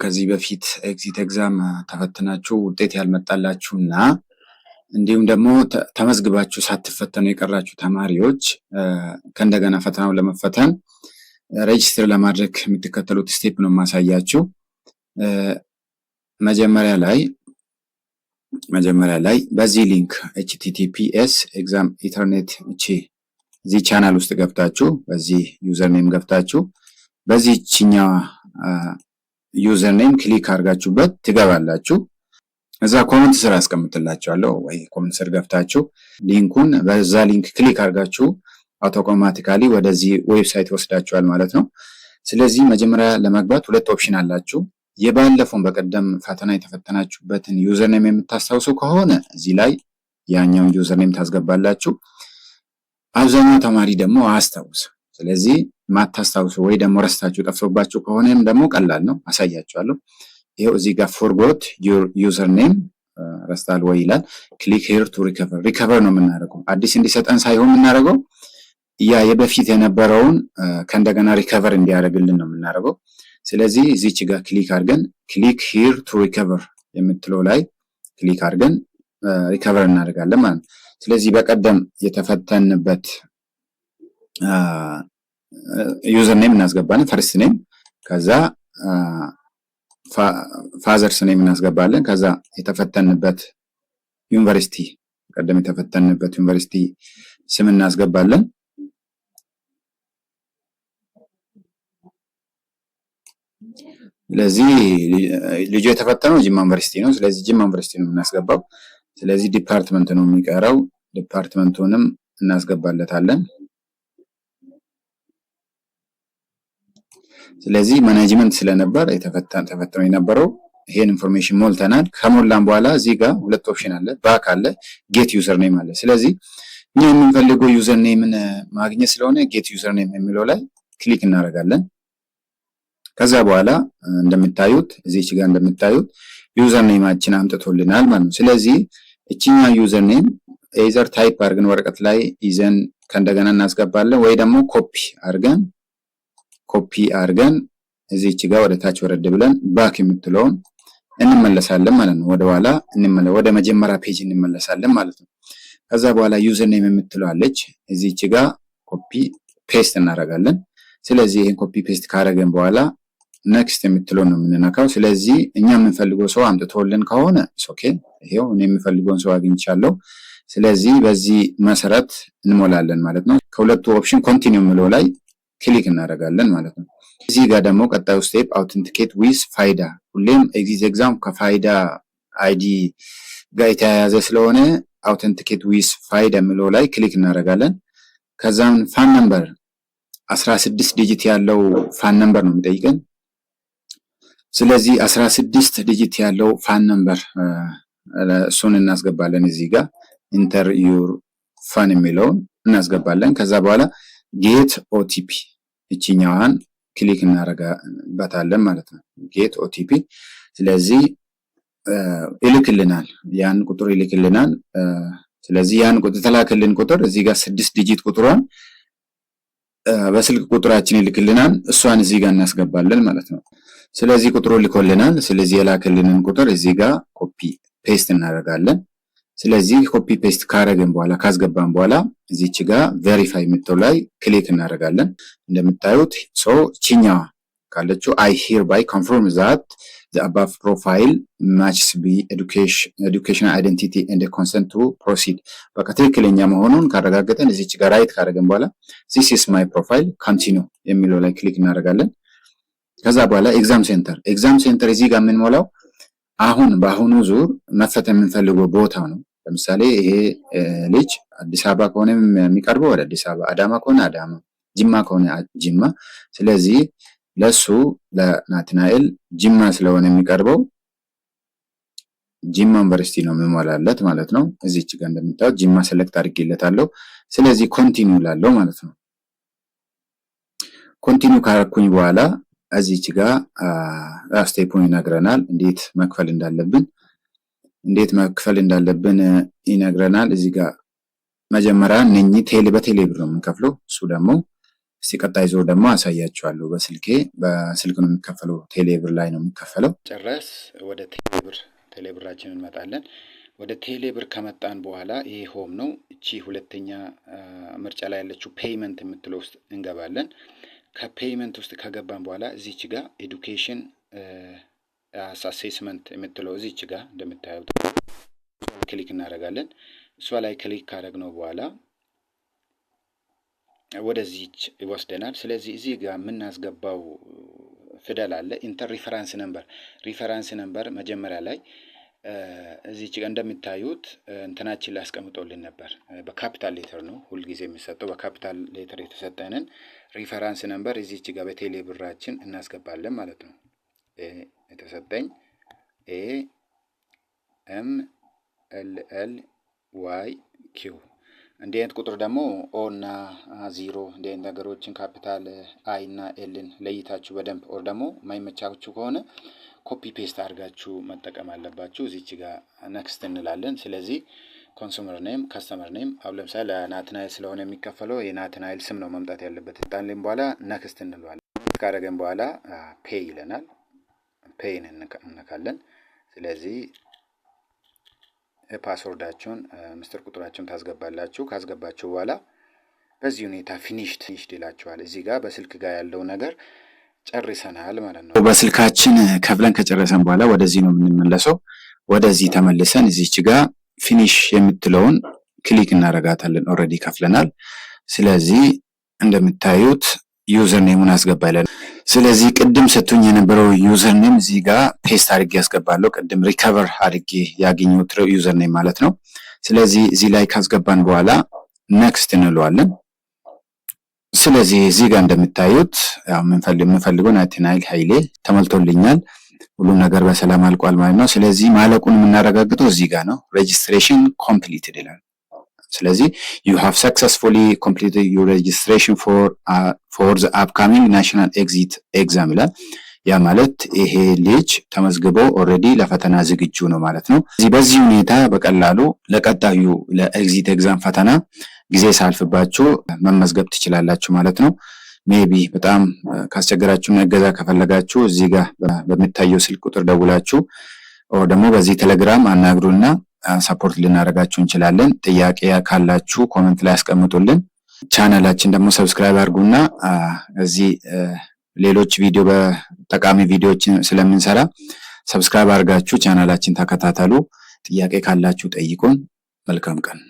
ከዚህ በፊት exit exam ተፈትናችሁ ውጤት ያልመጣላችሁ እና እንዲሁም ደግሞ ተመዝግባችሁ ሳትፈተኑ የቀራችሁ ተማሪዎች ከእንደገና ፈተናውን ለመፈተን register ለማድረግ የምትከተሉት step ነው የማሳያችሁ። መጀመሪያ ላይ በዚህ link HTTPS exam ethernet እቺ እዚህ ቻናል ውስጥ ገብታችሁ፣ በዚህ username ገብታችሁ፣ በዚህ ችኛ username click አድርጋችሁበት ትገባላችሁ። እዛ comment ስር አስቀምጥላችኋለሁ ወይ comment ስር ገብታችሁ link ኡን በዛ link click አድርጋችሁ automatically ወደዚህ website ይወስዳችኋል ማለት ነው። ስለዚህ መጀመሪያ ለመግባት ሁለት option አላችሁ። የባለፈውን በቀደም ፈተና የተፈተናችሁበትን username የምታስታውሱ ከሆነ እዚህ ላይ ያኛውን username ታስገባላችሁ። አብዛኛው ተማሪ ደግሞ አያስታውስም። ስለዚህ ማታስታውሱ ወይ ደግሞ ረስታችሁ ጠፍቶባችሁ ከሆነም ደግሞ ቀላል ነው፣ አሳያችኋለሁ። ይኸው እዚህ ጋር "Forgot your username?" ረስታል ወይ ይላል። "Click here to recover"። Recover ነው የምናደርገው፣ አዲስ እንዲሰጠን ሳይሆን የምናደርገው ያ የበፊት የነበረውን ከእንደገና recover እንዲያደርግልን ነው የምናደርገው። ስለዚህ እዚች ጋር click አድርገን "Click here to recover" የምትለው ላይ click አድርገን recover እናደርጋለን ማለት ነው። ስለዚህ በቀደም የተፈተንበት username እናስገባለን፣ first name፣ ከዛ father's name እናስገባለን። ከዛ የተፈተንበት ዩኒቨርሲቲ፣ ቀደም የተፈተንበት ዩኒቨርሲቲ ስም እናስገባለን። ስለዚህ ልጁ የተፈተነው ጅማ ዩኒቨርሲቲ ነው። ስለዚህ ጅማ ዩኒቨርሲቲ ነው የምናስገባው። ስለዚህ department ነው የሚቀረው። Department ኡንም እናስገባለታለን። ስለዚህ management ስለነበር ተፈትነው የነበረው ይሄን information ሞልተናል። ከሞላን በኋላ እዚህ ጋር ሁለት option አለ፣ back አለ፣ get username አለ። ስለዚህ እኛ የምንፈልገው username ን ማግኘት ስለሆነ get username የሚለው ላይ click እናደርጋለን። ከዛ በኋላ እንደምታዩት፣ እዚች ጋር እንደምታዩት username ኣችን አምጥቶልናል ማለት ነው። ስለዚህ እችኛ username either type አድርገን ወረቀት ላይ ይዘን ከእንደገና እናስገባለን ወይ ደግሞ ኮፒ አድርገን እዚች ጋር ወደ ታች ወረድ ብለን back የምትለውን እንመለሳለን ማለት ነው። ወደ ኋላ ወደ መጀመሪያ page እንመለሳለን ማለት ነው። ከዛ በኋላ username የምትለው አለች፣ እዚች ጋር copy paste እናደርጋለን። ስለዚህ ይህን copy paste ካደረግን በኋላ next የምትለው ነው የምንነካው። ስለዚህ እኛ የምንፈልገው ሰው አምጥቶልን ከሆነ okay፣ ይሄው እኔ የምፈልገውን ሰው አግኝቻለሁ። ስለዚህ በዚህ መሰረት እንሞላለን ማለት ነው። ከሁለቱ option continue የሚለው ላይ click እናደርጋለን ማለት ነው። እዚህ ጋር ደግሞ ቀጣዩ step authenticate with ፋይዳ። ሁሌም exit exam ከፋይዳ ID ጋር የተያያዘ ስለሆነ authenticate with ፋይዳ የሚለው ላይ click እናደርጋለን። ከዛም FAN number፣ 16 digit ያለው FAN number ነው የሚጠይቀን። ስለዚህ 16 digit ያለው FAN number እሱን እናስገባለን። እዚህ ጋር "Enter your FAN" የሚለውን እናስገባለን። ከዛ በኋላ get OTP እችኛዋን click እናደርጋበታለን ማለት ነው። Get OTP። ስለዚህ ይልክልናል፣ ያን ቁጥር ይልክልናል። ስለዚህ ያን ቁጥር፣ የተላከልን ቁጥር እዚህ ጋር 6 digit ቁጥሯን በስልክ ቁጥራችን ይልክልናል። እሷን እዚህ ጋር እናስገባለን ማለት ነው። ስለዚህ ቁጥሩ ልኮልናል። ስለዚህ የላከልንን ቁጥር እዚህ ጋር copy paste እናደርጋለን። ስለዚህ copy paste ካረግን በኋላ፣ ካስገባን በኋላ እዚች ጋር verify የምትለው ላይ click እናደርጋለን። እንደምታዩት so ቺኛዋ ካለችው "I hereby confirm that the above profile matches the educational identity and consent to proceed"። በቃ ትክክለኛ መሆኑን ካረጋገጠን እዚች ጋር right ካደረግን በኋላ "This is my profile, continue" የሚለው ላይ click እናደርጋለን። ከዛ በኋላ exam center። Exam center እዚህ ጋር የምንሞላው አሁን በአሁኑ ዙር መፈተን የምንፈልገው ቦታ ነው። ለምሳሌ ይሄ ልጅ አዲስ አበባ ከሆነ የሚቀርበው ወደ አዲስ አበባ፣ አዳማ ከሆነ አዳማ፣ ጅማ ከሆነ ጅማ። ስለዚህ ለሱ ለናትናኤል ጅማ ስለሆነ የሚቀርበው ጅማ ዩኒቨርሲቲ ነው የምሞላለት ማለት ነው። እዚች ጋር እንደምታዩት ጅማ select አድርጌለታለሁ። ስለዚህ continue ላለው ማለት ነው። Continue ካረኩኝ በኋላ እዚች ጋር step ኡን ይነግረናል፣ እንዴት መክፈል እንዳለብን ይነግረናል። እዚህ ጋር መጀመሪያ እነኚህ ቴሌ በቴሌ ብር ነው የምንከፍለው። እሱ ደግሞ እስቲ ቀጣይ ዙር ደግሞ አሳያችኋለሁ። በስልኬ፣ በስልክ ነው የሚከፈለው፣ ቴሌብር ላይ ነው የሚከፈለው። ጨረስ ወደ ቴሌብር ቴሌብራችን እንመጣለን። ወደ ቴሌብር ከመጣን በኋላ ይሄ home ነው። እቺ ሁለተኛ ምርጫ ላይ ያለችው payment የምትለው ውስጥ እንገባለን። ከ payment ውስጥ ከገባን በኋላ እዚች ጋር education assessment የምትለው እዚች ጋር እንደምታዩት click እናደርጋለን። እሷ ላይ click ካደረግነው በኋላ ወደዚች ይወስደናል። ስለዚህ እዚህ ጋር የምናስገባው ፊደል አለ። Enter reference number። Reference number መጀመሪያ ላይ እዚች ጋር እንደምታዩት እንትናችን ላይ አስቀምጦልን ነበር። በ capital letter ነው ሁልጊዜ የሚሰጠው። በ capital letter የተሰጠንን reference number እዚች ጋር በቴሌ ብራችን እናስገባለን ማለት ነው። የተሰጠኝ AMLLYQ። እንዲህ አይነት ቁጥር ደግሞ O እና ዚሮ እንዲህ አይነት ነገሮችን capital I እና L ን ለይታችሁ በደንብ or ደግሞ የማይመቻችሁ ከሆነ copy paste አድርጋችሁ መጠቀም አለባችሁ። እዚች ጋር next እንላለን። ስለዚህ consumer name፣ customer name አሁን ለምሳሌ ለናትናኤል ስለሆነ የሚከፈለው የናትናኤል ስም ነው መምጣት ያለበት። ጣንሌም በኋላ next እንለዋለን። ካደረገን በኋላ pay ይለናል። Pay ን እንነካለን። ስለዚህ password ኣችሁን፣ ምስጢር ቁጥራችሁን ታስገባላችሁ። ካስገባችሁ በኋላ በዚህ ሁኔታ finished ይላችኋል። እዚህ ጋር በስልክ ጋር ያለው ነገር ጨርሰናል ማለት ነው። በስልካችን ከፍለን ከጨረሰን በኋላ ወደዚህ ነው የምንመለሰው። ወደዚህ ተመልሰን እዚች ጋር finish የምትለውን click እናደርጋታለን። Already ከፍለናል። ስለዚህ እንደምታዩት username ኡን አስገባ ይላል። ስለዚህ ቅድም ሰጥቶኝ የነበረው username እዚህ ጋር paste አድርጌ ያስገባለሁ። ቅድም recover አድርጌ ያገኘሁት username ማለት ነው። ስለዚህ እዚህ ላይ ካስገባን በኋላ next እንለዋለን። ስለዚህ እዚህ ጋር እንደምታዩት የምንፈልገው ናትናኤል ኃይሌ ተሞልቶልኛል። ሁሉም ነገር በሰላም አልቋል ማለት ነው። ስለዚህ ማለቁን የምናረጋግጠው እዚህ ጋር ነው። Registration completed ይላል። ስለዚህ you have successfully completed your registration for the upcoming national exit exam ይላል። ያ ማለት ይሄ ልጅ ተመዝግቦ already ለፈተና ዝግጁ ነው ማለት ነው። በዚህ ሁኔታ በቀላሉ ለቀጣዩ ለ exit exam ፈተና ጊዜ ሳያልፍባችሁ መመዝገብ ትችላላችሁ ማለት ነው። Maybe በጣም ካስቸገራችሁና እገዛ ከፈለጋችሁ እዚህ ጋር በሚታየው ስልክ ቁጥር ደውላችሁ or ደግሞ በዚህ ቴሌግራም አናግሩና support ልናደርጋችሁ እንችላለን። ጥያቄ ካላችሁ comment ላይ አስቀምጡልን። ቻናላችን ደግሞ subscribe አድርጉና እዚህ ሌሎች ቪዲዮ በጠቃሚ ቪዲዮዎችን ስለምንሰራ subscribe አድርጋችሁ ቻናላችን ተከታተሉ። ጥያቄ ካላችሁ ጠይቁን። መልካም ቀን።